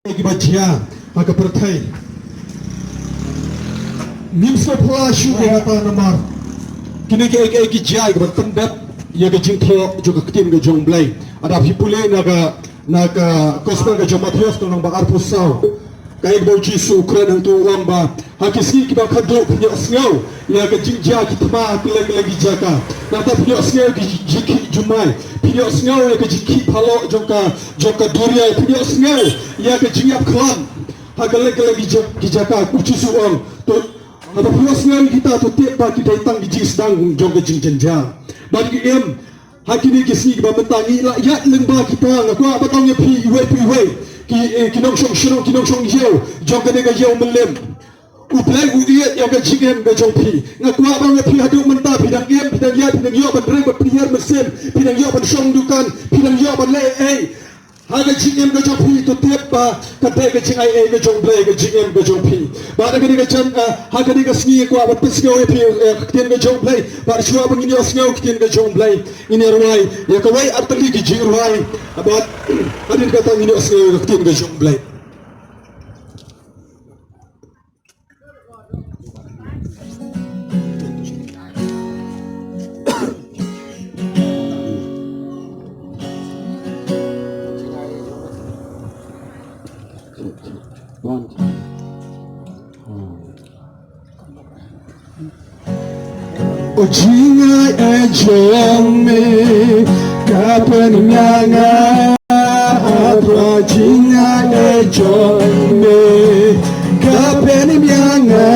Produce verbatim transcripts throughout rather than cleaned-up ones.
Kiba jia ha ka pyrthei. Ngim sngewphylla shuh ïa kata namar kine kiei kiei ki jia kiban pyndep ïa ka jingthoh jong ka ktien ka jong U Blei. Lada phi pule na ka, na ka gospel ka jong u Mathaios ka lynnong ba arphew saw. Kaei kaba u Jisu u kren hangto, u ong ba ha ki sngi kiba khadduh phin ïohsngew ïa ka jingjia ki thma ha kylleng kylleng ki jaka. Nangta phin ïohsngew ki jingkhih jumai, phin ïohsngew ïa ka jingkhih phalok jong ka, jong ka duriaw, phin ïohsngew ïa ka jingïap khlam ha kylleng kylleng ki ja-, ki jaka. U Jisu u ong, to, haba phin ïohsngew ïa kita to tip ba ki dei tang ki jingsdang jong ka jingjynjar. Bad ngi im ha kine ki sngi kiba mynta, ngi la ïaid lyngba kita. Nga kwah ban ong ïa phi iwei pa iwei, ki, eh, ki nongshong shnong, ki nongshong ïew jong kane ka Ïew Mylliem. U Blei u ïeit ïa ka jingim ka jong phi. Nga kwah ban ong ïa phi, haduh mynta phi dang im, phi dang ïaid, phi dang ïoh ban rem, ban pynhiar mynsiem, phi dang ïoh ban shong dukan, phi dang ïoh ban leh ei ei ha ka jingim ka jong phi. To tip ba ka dei ka jingai ei ka jong U Blei ka jingim ka jong phi. Bad ha kane ka jan, ah, ha kane ka sngi nga kwah ban pynsngew ïa phi, eh, ka ktien ka jong U Blei. Bad shuwa ba ngin ïohsngew ka ktien ka jong U Blei, ngin ïa rwai ïa kawei ar tylli ki jingrwai. Bad hadien kata ngin ïohsngew ïa ka ktien ka jong U Blei. O jingai ei jong me, ka pynim ïa nga. Aba jingai ei jong me, ka pynim ïa nga.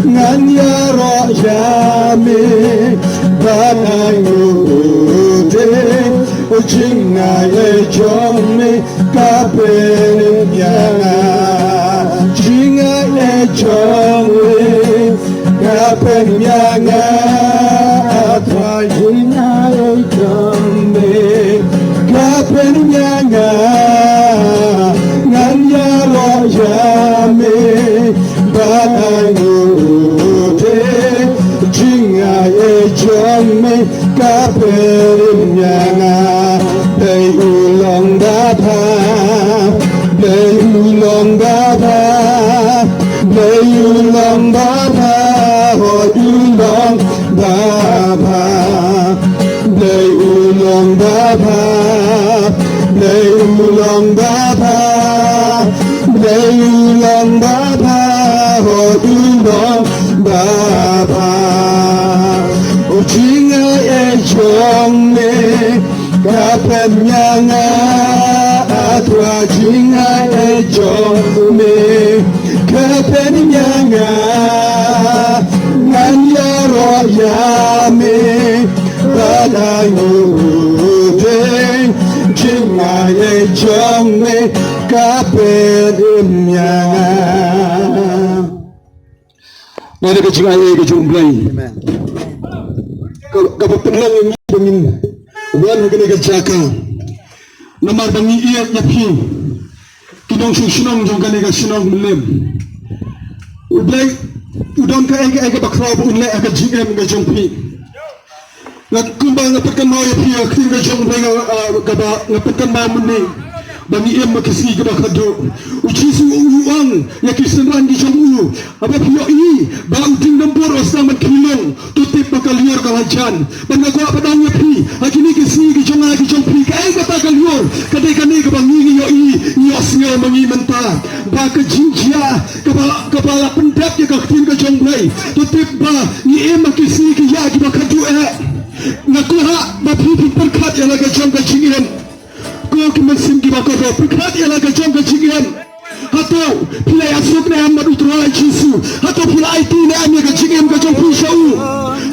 Ngan ïaroh ïa me bad ainguh de. O jingai ei jong me, ka pynim ïa nga. Jingai ei jong me, ka pynim ïa nga. Aba jingai ei jong me, ka pynim ïa nga. Ngan ïaroh ïa me bad ainguh de. Jingai ei jong me, ka pynim ïa nga. Blei u long babha, Blei u long babha, Blei u long babha, hooid u long babha. Blei u long babha, Blei u long babha, Blei u long babha, hooid u long babha. O jingai ei jong me, ka pynim ïa nga. Aba jingai ei jong me, ka pynim ïa nga. Ngan ïaroh ïa me bad ainguh de. Jingai ei jong me, ka pynim ïa nga. Ngan ïa ka jingai ei ka jong U Blei. Amen. Ka, kaba pynlong ïa ngi ba ngin wan ha kane ka jaka. Namar ba ngi ïeit ïa phi, ki nongshong shnong jong kane ka shnong Mylliem. U Blei u don kaei kaei kaba khraw ba un leh ha ka jingim ka jong phi. Nga kumba nga pynkynmaw ïa phi ha ka ktien ka jong U Blei, nga, ah, kaba nga pynkynmaw mynne, ba ngi im ha ki sngi kiba khadduh. U Jisu u ong ïa ki synran ki jong u, haba phi ïohi ba u dieng dumbur u sdang ban khih lung, to tip ba ka lyiur ka la jan. Bad nga kwah ban ong ïa phi, ha kine ki sngi ki jong nga ki jong phi, kaei kata ka lyiur? Ka dei kane kaba ngi ngi ïohi, ngi ïohsngew ma ngi mynta, ba ka jingjia kaba, kaba la pyndep ïa ka ktien ka jong U Blei. To tip ba ngi im ha ki sngi ki ïa kiba khadduh eh. Nga kwah ba phi phin pyrkhat ïa la ka jong ka jingim. Ko ki mynsiem kiba kordor, pyrkhat ïa la ka jong ka jingim. Hato phi la ïasuk ne em bad U Trai Jisu? Hato phi la aiti ne em ïa ka jingim ka jong phi sha u?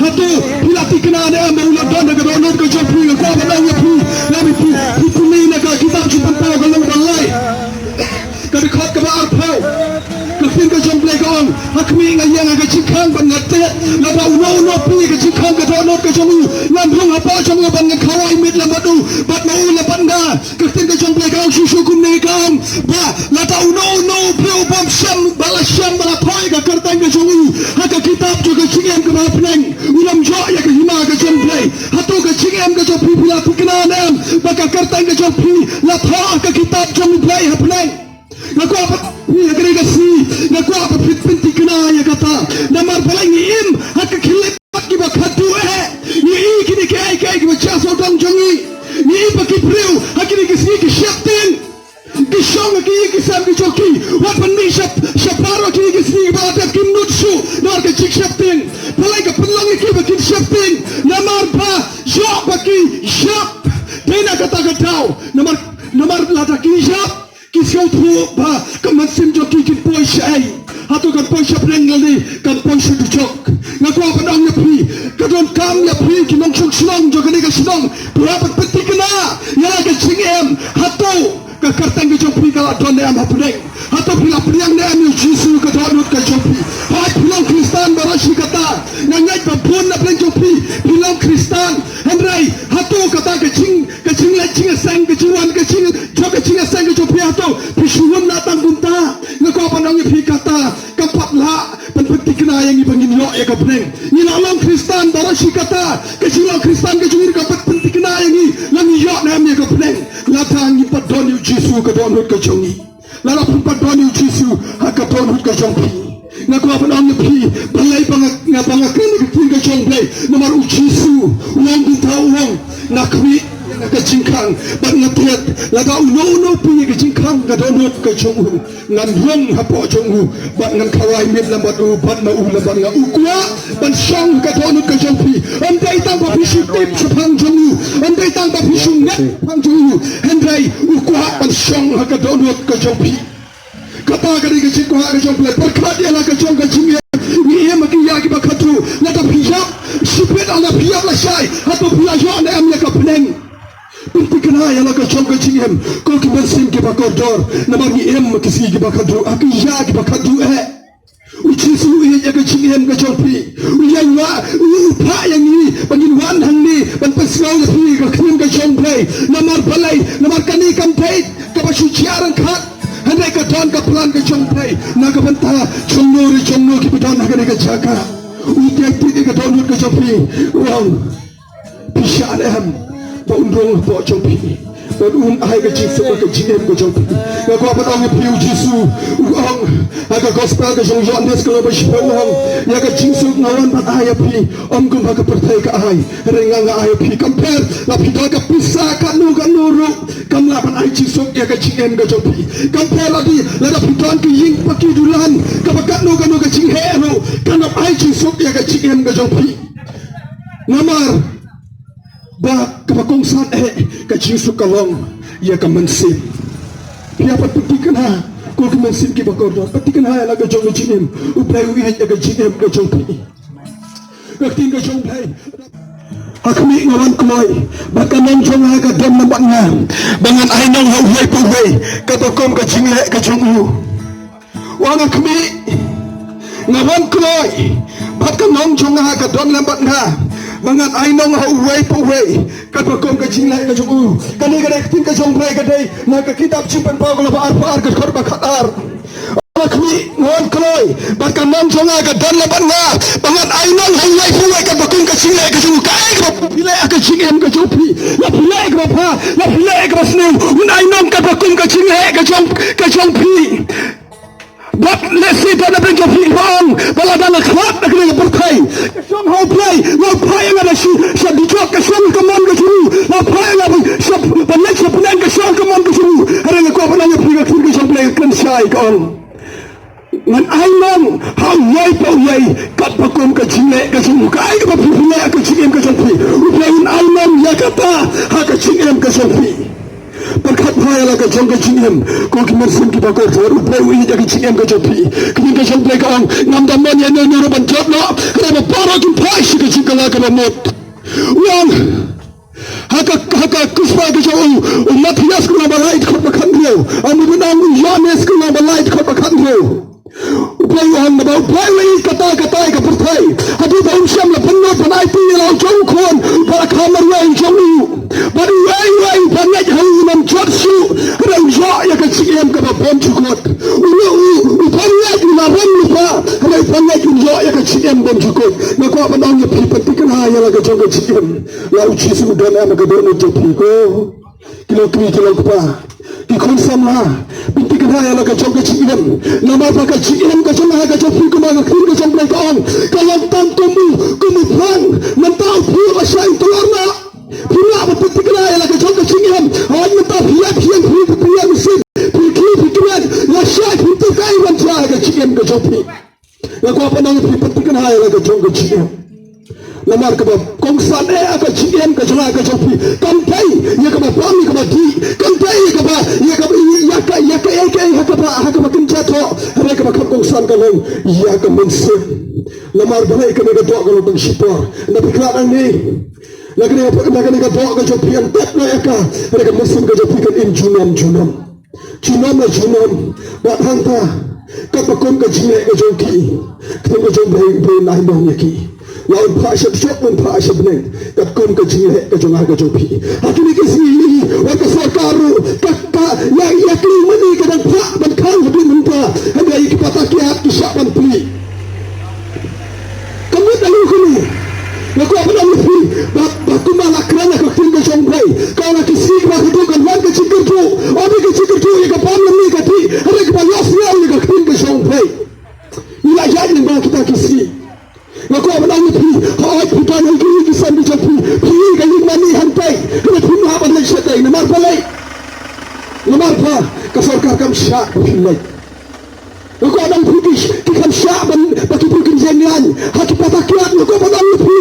Hato phi la thikna ne em ba u la don ha ka dohnud ka jong phi? Nga kwah ban ong ïa phi, lada phi, phi pule na ka kitab Jingpynpaw ka lynnong ba lai, ka dkhot kaba arphew. Ka ktien ka jong U Blei ka ong, ha khmih nga ïeng ha ka jingkhang bad nga tied. Lada uno uno phi, ka jingkhang ka dohnud ka jong u, ngan rung hapoh jong u bad ngan khawai miet lem bad u, bad ma u lem bad nga. Ka ktien ka jong U Blei ka ong shuh shuh kumne, ka ong ba lada uno uno phi u bym shem, ba la shem, ba la thoh ïa ka kyrteng ka jong u ha ka kitab jong ka jingim kaba ha bneng, un ym joh ïa ka hima ka jong U Blei. Hato ka jingim ka jong phi, phi la thikna ne em ba ka kyrteng ka jong phi la thoh ha ka kitab jong U Blei hapdeng. Nga kwah ba phi ha kane ka sngi, nga kwah ba phi pynthikna ïa kata. Namar balei ngi im ha ka khlieh pat kiba khatduh eh. Ngi i kine kiei kiei kiba jia sawdong jong ngi. Ngi i ba ki briew ha kine ki sngi ki sheptieng. Ki shong ha ki ïing ki sem ki jong ki. Wat ban mih sha, sha baroh kine ki sngi ba la dep kim nud shuh. Namar ka jingsheptieng. Balei ka pynlong ïa ki ba kin sheptieng? Namar ba ïoh ba ki ïap. Dei na kata ka daw. Namar, namar lada ki ïap, ki sngewthuh ba ka mynsiem jong ki kin poi shaei. Hato kan poi sha pdeng lane kan poi sha dujok. Nga kwah ban ong ïa phi, ka donkam ïa phi ki nongshong shnong jong kane ka shnong, phi hap ban pynthikna ïa la ka jingim. Hato ka kyrteng ka jong phi ka la don ne em hapdeng? Hato phi la pdiang ne em ïa U Jisu ka dohnud ka jong phi? Hooid, phi long Khristan baroh shi katta. Nga ngeit ba bun na pdeng jong phi phi long Khristan. Hynrei hato kata ka jing, ka jingleit jingïaseng, ka jingwan ka jing, jong ka jingïaseng ka jong phi, hato phi shu wan na tang kumta? Nga kwah ban ong ïa phi, kata kam pat lah ban pynthikna ïa ngi ba ngin ïoh ïa ka bneng. Ngi la long Khristan baroh shi katta. Ka jinglong Khristan ka jong ngi kam pat pynthikna ïa ngi lada ngi ïoh ne em ïa ka bneng. Lada ngi pat don ïa U Jisu ka dohnud ka jong ngi. Lada phi pat don ïa U Jisu ha ka dohnud ka jong phi. Nga kwah ban ong ïa phi, balei ba nga, nga ba nga kren ïa ka ktien ka jong U Blei? Namar U Jisu u ong kumta, u ong, nga khmih ïa ka jingkhang bad nga thied. Lada uno uno u pynïaid ïa ka jingkhang ka dohnud ka jong u, ngan rung hapoh jong u bad ngan khawai miet lem bad u, bad ma u lem bad nga. U kwah ban shong ha ka dohnud ka jong phi. Ym dei tang ba phi shu tip shaphang jong u, ym dei tang ba phi shu ngeit shaphang jong u, hynrei u kwah ban shong ha ka dohnud ka jong phi. Kata ka dei ka jingkwah ka jong U Blei. Pyrkhat ïa la ka jong ka jingim. Ngi im ha ki ïa kiba khatduh. Lada phi ïap shibit, lada phi ïap lashai, hato phi la ïoh ne em ïa ka bneng? Pynthikna ïa la ka jong ka jingim, ko ki mynsiem kiba kordor. Namar ngi im ha ki sngi kiba khatduh, ha ki ïa kiba khatduh eh. U Jisu u ïeit ïa ka jingim ka jong phi. U ïeng, u, u phah ïa ngi ba ngin wan hangne ban pynsngew ïa phi ka ktien ka jong U Blei. Namar balei? Namar kane kam dei kaba shu jia ryngkat. Hynrei ka don ka plan ka jong U Blei na ka bynta jongno re jongno kiba don ha kane ka jaka. U ïeit ïa ka dohnud ka jong phi. U ong, phi shah ne em ba un rung hapoh jong phi, ba un ai ka jingsuk ha ka jingim ka jong phi? Nga kwah ban ong ïa phi, U Jisu u ong ha ka gospel ka jong u Ïoannis ka lynnong ba shiphew, u ong, ïa ka jingsuk nga wan ban ai ïa phi, ym kumba ka pyrthei ka ai. Hynrei nga, nga ai ïa phi. Kam pher la phi don ka pisa katno katno ruh, kam lah ban ai jingsuk ïa ka jingim ka jong phi. Kam pher la dei lada phi don ka ïing paki dulan kaba katno katno ka jingheh ruh, kam lah ai jingsuk ïa ka jingim ka jong phi. Namar ba kaba kongsan eh ka jingsuk ka long ïa ka mynsiem. Phi hap ban pynthikna, ko ki mynsiem kiba kordor, pynthikna ïa la ka jong ka jingim. U Blei u ïeit ïa ka jingim ka jong phi. Ka ktien ka jong U Blei. Ha khmih, nga wan kloi bad ka nong jong nga ka don lem bad nga, ba ngan ai nong ha uwei pa uwei katba kum ka jingleh ka jong u. Wan ha khmih, nga wan kloi bad ka nong jong nga ka don lem bad nga, ba ngan ai nong ha uwei pa uwei katba kum ka jingleh ka jong u. Kane ka dei ka ktien ka jong U Blei, ka dei na ka kitab Jingpynpaw ka lynnong ba arphew ar, ka dkhot ba khatar. Wan ha khmih, nga wan kloi bad ka nong jong nga ka don lem bad nga, ba ngan ai nong ha uwei pa uwei katba kum ka jingleh ka jong u. Kaei kaba phi leh ha ka jingim ka jong phi? La phi leh kaba bha, la phi leh kaba sniew, un ai nong katba kum ka jingleh ka jong, ka jong phi. Bad lehse don na pdeng jong phi ba ong, ba lada nga khlad na kane ka pyrthei, ka shong ha U Blei, la phah ïa nga da shi, sha dujok, ka shong ka mon ka jong u. La phah ïa nga sha, ban leit sha bneng, ka shong ka mon ka jong u. Hynrei nga kwah ban ong ïa phi, ka ktien ka jong U Blei ka kren shai, ka ong, ngan ai nong ha uwei pa uwei katba kum ka jingleh ka jong u. Kaei kaba phi leh ha ka jingim ka jong phi, U Blei un ai nong ïa kata ha ka jingim ka jong phi. Pyrkhat bha ïa la ka jong ka jingim, ko ki mynsiem kiba kordor. U Blei u ïeit ïa ka jingim ka jong phi. Ka jingim ka jong U Blei ka ong, ngam da mon ïa uno uno ruh ban jot noh, hynrei ba baroh kin phai sha ka jingkylla kaba mut. U ong ha ka, ha ka gospel ka jong u, u Mathaios ka lynnong ba lai, dkhot ba khathynriew. Ym, u ong u Ïoannis ka lynnong ba lai, dkhot ba khathynriew. U Blei u ong, naba U Blei u la ïeit katta katta ïa ka pyrthei, haduh ba un shym la pynlut ban aiti ïa la u jong u Khun ba la kha marwei jong u. Bad uwei uwei uba ngeit ha u un ym jot shuh, hynrei un ïoh ïa ka jingim kaba bymjukut. Uno u, uba ngeit un ym rem lypa, hynrei uba ngeit un ïoh ïa ka jingim bymjukut. Nga kwah ban ong ïa phi, pynthikna ïa la ka jong ka jingim. La u Jisu u don em ha ka dohnud jong phi ko? Ki long kmie, ki long kpa, ki Phin samla, phin thikna ïa la ka jong ka jingim. Namar ba ka jingim ka jong nga ka jong phi, kumba ka ktien ka jong U Blei ka ong, ka long tang kum u, kum u phlang. Mynta u phlang ba shai, u tyrwa. Phi lah ban pynthikna ïa la ka jong ka jingim. Hooid, mynta phi ïa, phi ïa, phi ïa, phi ïa mynsiem, phi kli, phi kmen, lashai phin tip kaei ban jia ha ka jingim ka jong phi. Nga kwah ban ong ïa phi, pynthikna ïa la ka jong ka jingim. Namar kaba kongsan eh ha ka jingim ka jong nga ka jong phi, kam dei ïa kaba bam, ïa kaba dih, kam dei ïa kaba, ïa kaba, ïa ka, ïa ka, ïa ka, ïa kaba, ha kaba kynja thoh, hynrei kaba kham kongsan ka long ïa ka mynsiem. Namar balei kane ka doh ka long tang shipor? Nda phi klet hangne. Na kane ka, na kane ka doh ka jong phi, yn tep noh ïa ka, hynrei ka mynsiem ka jong phi kan im junom junom. Junom la junom. Bad hangta, katba kum ka jingleh ka jong ki, ka ktien ka jong U Blei, U Blei un ai nong ïa ki. La un phah sha bsop, un phah sha bneng, katkum ka jingleh ka jong nga ka jong phi. Ha kine ki sngi, wat ka sorkar ruh, ka, ka, ïa, ïa ki mane ka dang phah ban khang haduh mynta. Hynrei ki pathai kiad ki shah ban plie. Ka mut da u kane. Nga kwah ban ong ïa phi ba, ba kumba la kren ïa ka ktien ka jong U Blei, ka ong ha ki sngi kiba khatduh kan wan ka jingkyrduh. Ym dei ka jingkyrduh ïa ka bam lane ka dih, hynrei kaba ïohsngew ïa ka ktien ka jong U Blei. Ngi la ïaid lyngba kita ki sngi. Nga kwah ban ong ïa phi, hooid phi don ha ïing ki sem ki jong phi, phi ïoh ka ïing mane hangtei, hynrei phim lah ban leit shatei. Namar balei? Namar ba ka sorkar kam shah ba phin leit. Nga kwah ban ong ïa phi, ki, ki kham shah ban, ba ki briew kin ïeng lain ha ki pathai kiad. Nga kwah ban ong ïa phi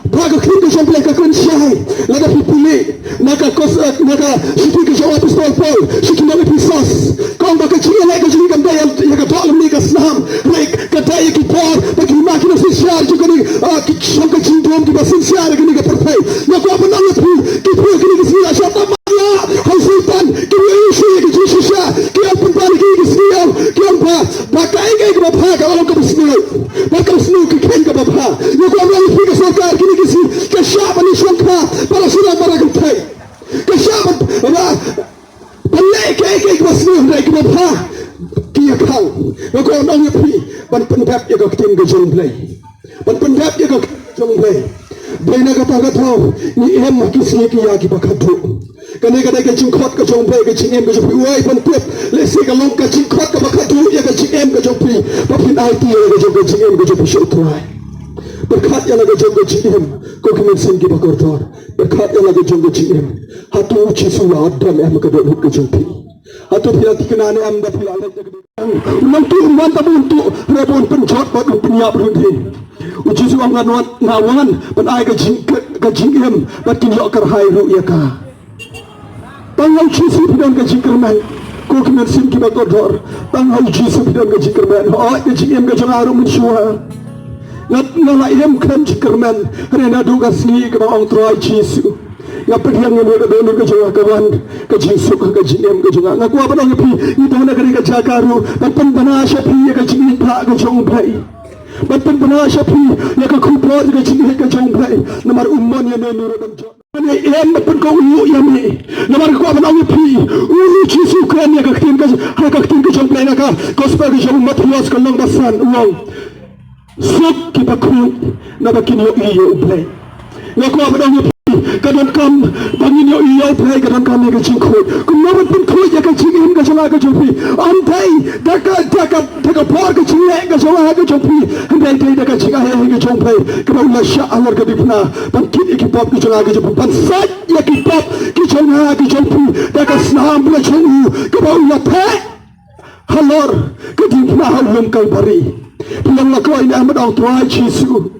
ba ka ktien ka jong U Blei ka kren shai. Lada phi pule na ka kos, eh, na ka shithi ka jong u Apostol Paul sha ki nong Ephesos, ka ong ba ka jingïaleh ka jong ngi kam dei ïa ka doh lane ka snam, hynrei ka dei ïa ki bor bad ki hima ki nongsynshar jong kane, ah, ki jong ka jingdum kiba synshar ïa kane ka pyrthei. Nga kwah ban ong ïa phi, ki briew kine ki sngi la shah tam la ha u Soitan, ki ïohi shuh ïa ka jingshisha, ki ong pynban ïa ki, ki sngi ong, ki ong ba, ba kaei kaei kaba bha ka long kaba sniew, ba kaba sniew ka kheiñ kaba bha. Nga kwah ban ong ïa phi, ka sorkar kine ki sngi ka shah ban ïashongkha para shynrang para kynthei. Ka shah ban, ba, ban leh kaei kaei kaba sniew, hynrei kaba bha ki ïa khang. Nga kwah ban ong ïa phi ban pyndep ïa ka ktien ka jong U Blei. Ban pyndep ïa ka jong U Blei. Dei na kata ka daw ngi im ha ki sngi ki ïa kiba khatduh. Kane ka dei ka jingkhot ka jong U Blei, ka jingim ka jong phi. Wei ban tip, lehse ka long ka jingkhot kaba khatduh ïa ka jingim ka jong phi, ba phin aiti ïa la ka jong ka jingim ka jong phi sha U Trai. Pyrkhat ïa la ka jong ka jingim, ko ki mynsiem kiba kordor. Pyrkhat ïa la ka jong ka jingim. Hato U Jisu u la don em ha ka dohnud ka jong phi? Hato phi la thikna ne em ba phi la leit? U nongtuh um wan tang ban tuh, hynrei ban pynjot bad ban pynïap ruh de. U Jisu u ong, nga wan, nga wan ban ai ka jing, ka, ka jingim bad kin ïoh kyrhai ruh ïa ka. Tang ha U Jisu phi don ka jingkyrmen, ko ki mynsiem kiba kordor. Tang ha U Jisu phi don ka jingkyrmen. Hooid, ka jingim ka jong nga ruh mynshuwa nga, nga la im khlem jingkyrmen, hynrei naduh ka sngi kaba ong Trai Jisu, nga pdiang ïa ka dohnud ka jong nga, ka wan ka jingsuk ha ka jingim ka jong nga. Nga kwah ban ong ïa phi, ngi don ha kane ka jaka ruh ban pynbna sha phi ïa ka jingim ka jong U Blei. Ban pynbna sha phi ïa ka khubor ka jingim ka jong U Blei. Namar u mon ïa me, me ruh ban jot. Mane em ban pynkoh ïa me. Namar nga kwah ban ong ïa phi, u Jisu u kren ïa ka ktien ka, ha ka ktien ka jong U Blei na ka Gospel ka jong u Mathaios ka lynnong ba san, u ong, suk kiba khuid, naba kin ïohi ïa U Blei. Nga kwah ban ong ïa phi, ka donkam ba ngin ïohi ïa U Blei, ka donkam ïa ka jingkhuid. Kumno ban pynkhuid ïa ka jingim ka jong nga ka jong phi? Ym dei da ka, da ka, da ka bor ka jingleh ka jong nga ka jong phi, hynrei dei da ka jingai ka jong U Blei, kaba u la shah halor ka diengphna ban kit ïa ki pop ki jong nga ki jong phi, ban sait ïa ki pop ki jong nga ki jong phi da ka snam ba la jong u, kaba u la theh halor ka diengphna ha u lum Kalbari. Phi ong la kloi ne em ban ong, Trai Jisu,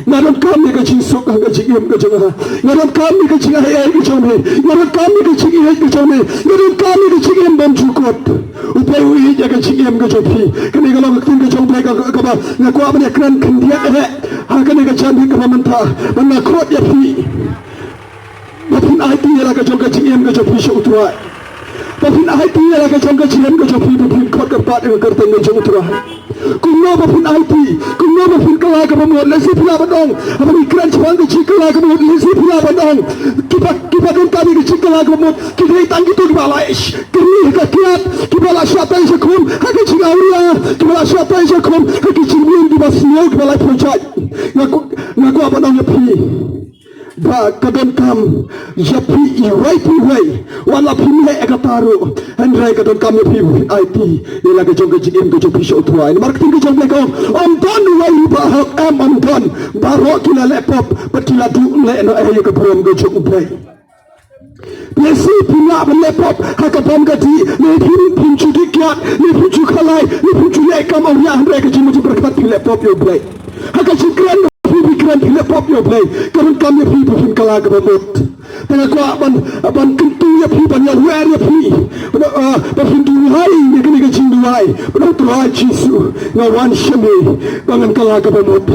nga donkam ïa ka jingsuk ha ka jingim ka jong nga. Nga donkam ïa ka jingaiei ka jong me. Nga donkam ïa ka jingïeit ka jong me. Nga donkam ïa ka jingim bymjukut. U Blei u ïeit ïa ka jingim ka jong phi. Kane ka long ka ktien ka jong U Blei ka, ka, kaba nga kwah ban ïakren khyndiat eh ha kane ka janmiet kaba mynta, ban ïakhot ïa phi. Ba phin aiti ïa la ka jong ka jingim ka jong phi sha U Trai. Ba phin aiti ïa la ka jong ka jingim ka jong phi, ba phin khot kyrpad ïa ka kyrteng ka jong U Trai. Kumno ba phin aiti, kumno ba phin kylla kaba mut, lehse phi lah ban ong, haba ngi kren shaphang ka jingkylla kaba mut, lehse phi lah ban ong, kiba, kiba donkam ïa ka jingkylla kaba mut ki dei tang kito kiba la, sh-, kyrni ha ka kiad, kiba la shah tei shah khum ha ka jingawria, kiba la shah tei shah khum ha ki jingmlien kiba sniew, kiba la pynjah. Nga kwah, nga kwah ban ong ïa phi ba ka donkam ïa phi iwei pa iwei Wat la phim leh kata ruh, hynrei ka donkam ïa phi ba phin aiti ïa la ka jong ka jingim ka jong phi sha U Trai. Namar ka ktien ka jong U Blei ka ong, ym don uwei ruh ba hok, em, ym don. Baroh ki la leh pop bad ki la duh leh noh ïa ka burom ka jong U Blei. Lehse phim lah ban leh pop ha ka bym ka dih, lehse phim, phim ju dih kiad, lehse phim ju khalai, lehse phim ju leh kam awria, hynrei ka jingmut jingpyrkhat phi leh pop ïa U Blei. Ha ka jingkren phi, phi kren phi leh pop ïa U Blei. Ka donkam ïa phi ba phin kylla kaba mut. Te nga kwah ban, ban kyntu ïa phi, ban ïawer ïa phi. Ban, ah, ba phin duwai ïa kane ka jingduwai. Ban ong, Trai Jisu, nga wan sha me ba ngan kylla kaba mut.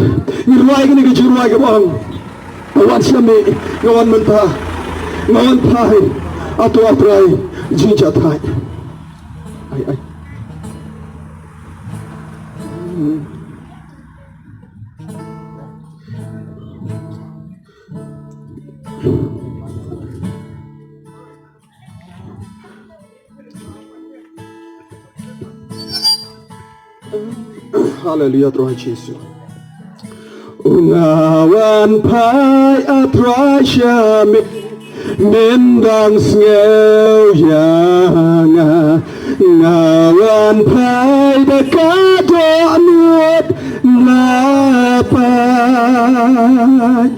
Ngi rwai kane ka jingduwai kaba ong, nga wan sha me, nga wan mynta, nga wan phai. Ato A Trai jingjahthait. Ai, ai. Haleluya, Trai Jisu. Nga wan phai, A Trai, sha me, men dang sngew ïa nga. Nga wan phai da ka dohnud la pait.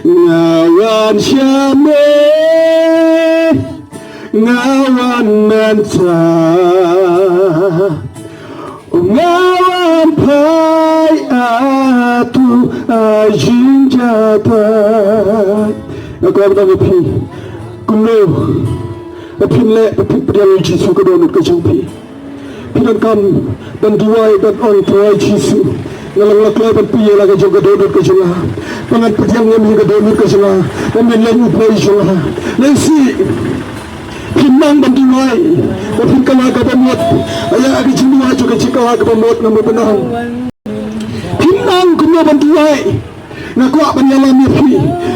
Nga wan sha me, nga wan mynta. Nga wan phai, A Trai jingjahthait. Nga kwah ban ong ïa phi, kumno ba phin leh, ba phin pdiang ïa U Jisu ka dohnud ka jong phi. Phi donkam ban duwai, ban ong, Trai Jisu, nga long la kloi ban pdiang ïa la ka jong ka dohnud ka jong nga. Ba ngan pdiang ïa me ka dohnud ka jong nga. Ba men long U Blei jong nga. Lehse phim nang ban duwai ba phin kylla kaba mut. Ïa ka jingduwai jong ka jingkylla kaba mut, namar ba nang phim nang kumno ban duwai. Nga kwah ban ïalam ïa phi.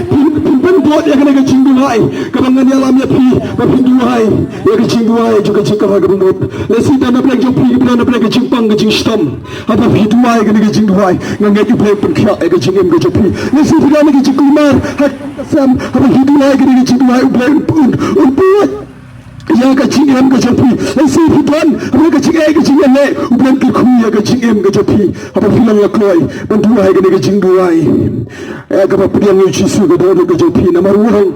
Phin, phin pynbud ïa kane ka jingduwai kaba ngan ïalam ïa phi ba phin duwai ïa ka jingduwai jong ka jingkylla kaba mut. Lehse don na pdeng jong phi kiba don na pdeng ka jingpang ka jingshitom. Haba phi duwai ïa kane ka jingduwai, nga ngeit U Blei un pynkhiah ïa ka jingim ka jong phi. Lehse phi don na ka jingkulmar ha ka sem, haba phi duwai ïa kane ka jingduwai, U Blei un, un, un pynbud ïa ka jingim ka jong phi. Lehse phi don ha ka jingeh ka jingeh, U Blei un kyrkhu ïa ka jingim ka jong phi. Haba phi long la kloi ban duwai ïa kane ka jingduwai, eh, kaba pdiang ïa U Jisu ka dohnud ka jong phi. Namar u ong,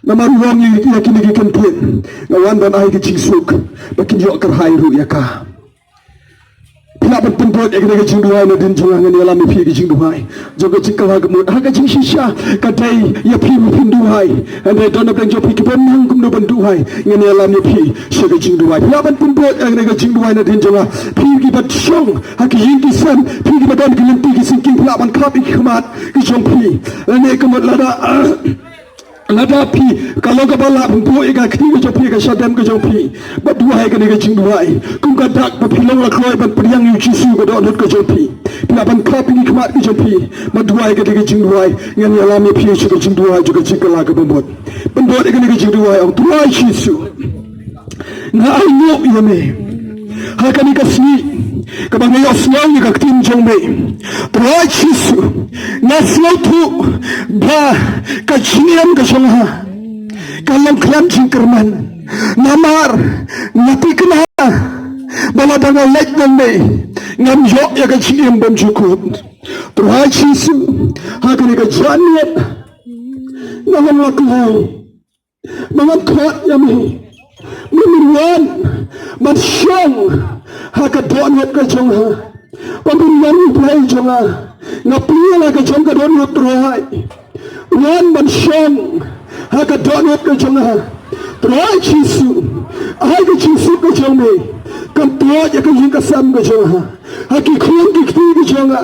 namar u ong ïa kine ki kyntien, nga wan ban ai ka jingsuk, ba kin ïoh kyrhai ruh ïa ka. Phi lah ban pynbud ïa kane ka jingduwai nadien jong nga. Ngan ïalam ïa phi ïa ka jingduwai jong ka jingkylla kaba mut. Ha ka jingshisha ka dei ïa phi ba phin duwai. Hynrei don na pdeng jong phi kiba nang kumno ban duwai, ngan ïalam ïa phi sha ka jingduwai. Phi lah ban pynbud ïa kane ka jingduwai nadien jong nga. Phi kiba shong ha ki ïing ki sem, phi kiba don ki lynti ki syngkien, phi lah ban khap ïa ki khmat ki jong phi. Lane ka mut lada Lada phi, ka long kaba lah ban buh ïa ka kti ka jong phi, ka shadem ka jong phi, bad duwai kane ka jingduwai. Kum ka dak ba phi long la kloi ban pdiang ïa U Jisu ka dohnud ka jong phi, phi lah ban khap ïa ki khmat ka jong phi bad duwai kane ka jingduwai. Ngan ïalam ïa phi sha ka jingduwai jong ka jingkylla kaba mut. Pynbud ïa kane ka jingduwai, ong, Trai Jisu, nga ainguh ïa me ha kane ka sngi kaba nga ïohsngew ïa ka ktien jong me. Trai Jisu, nga sngewthuh ba ka jingim ka jong nga ka long khlem jingkyrmen. Namar nga thikna ba lada nga leit na me, ngam ïoh ïa ka jingim bymjukut. Trai Jisu, ha kane ka janmiet nga long la kloi ba ngan khot ïa me. Me men wan ban shong ha ka dohnud ka jong nga, ban wan long U Blei jong nga. Nga plie la ka jong ka dohnud, Trai. Wan ban shong ha ka dohnud ka jong nga. Trai Jisu, ai ka jingsuk ka jong me kan thoh ïa ka ïing ka sem ka jong nga, ha ki khun ki kti ki jong nga,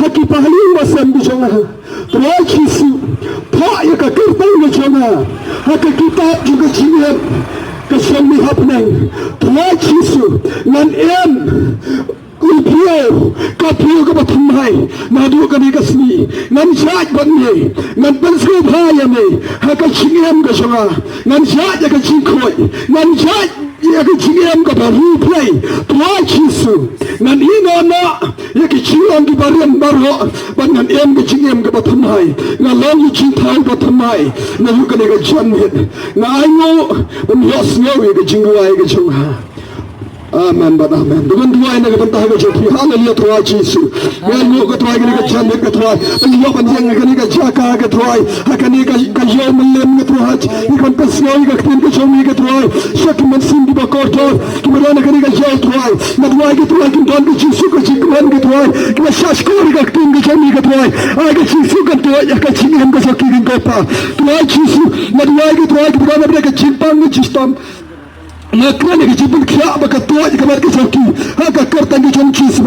ha ki pahyung basem ki jong nga. Trai Jisu, thoh ïa ka kyrteng ka jong nga ha ka kitab jong ka jingim ka jong me ha bneng. Trai Jisu, ngan im u briew, ka briew kaba thymmai naduh kane ka sngi. Ngan jait bad me, ngan pynsngewbha ïa me ha ka jingim ka jong nga. Ngan jait ïa ka jingkhuid, ngan jait ïa ka jingim kaba riewblei. Trai Jisu, ngan ïehnoh ïa ki jinglong kiba riam baroh, bad ngan im ka jingim kaba thymmai. Nga long ïa ka jingthaw ba thymmai na ïa kane ka janmiet. Nga ainguh ban ïohsngew ïa ka jingduwai ka jong nga. Amen bad amen. Dukan duwai na ka bynta ka jong phi. Haleluya, Trai Jisu. Nga ainguh ko Trai kane ka janmiet ko Trai. Ngi ïoh ban ïeng ha kane ka jaka ko Trai. Ha kane ka, ka ïew mylliem ko Trai. Ngi kwah ban pynsngew ïa ka ktien ka jong me ko Trai. Sha ki mynsiem kiba kordor kiba don ha kane ka ïew Trai. Nga duwai ko Trai kin don ko Jisu ka jingkmen ko Trai. Kiba shah shkor ïa ka ktien ka jong me ko Trai. Ai ko Jisu kan tuid ïa ka jingim ka jong ki ko Pa. Trai Jisu nga duwai ko Trai kiba don ha ka jingpang ka jingshitom. Nga kren ïa ka jingpynkhiah ba ka tuid ïa ka met ka jong ki ha ka kyrteng ka jong Jisu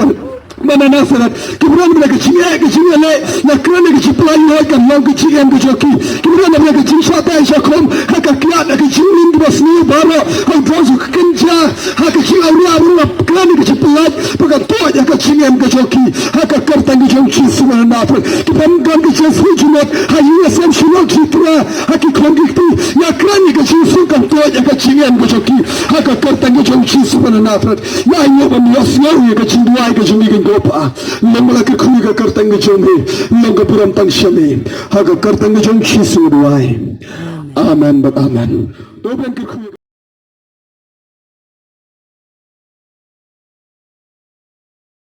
ba na Nasareth. Kiba don ha ka jingeh ka jingeh, nga kren ïa ka jingpyllait, kan long ka jingim ka jong ki. Kiba don ha ka jingshah teh shah khum ha ka kiad, ha ka jingim kiba sniew baroh, ha u drong u kynja, ha ka jingawria baroh, nga kren ïa ka jingpyllait ba ka tuid ïa ka jingim ka jong ki ha ka kyrteng ka jong Jisu ba na Nasareth. Kiba don ka jingsngewsih jingmut ha U S M, shnong shnong, ha ki khlong ki kti, nga kren ïa ka jingsuk kan tuid ïa ka jingim ka jong ki ha ka kyrteng ka jong Jisu ba na Nasareth. Nga ainguh ban ïohsngew ïa ka jingduwai ka jong ngi ko Pa. Long ba la kyrkhu ïa ka kyrteng ka jong me, long ka burom tang sha me. Ha ka kyrteng ka jong Jisu nga duwai. Amen bad amen. To ban kyrkhu.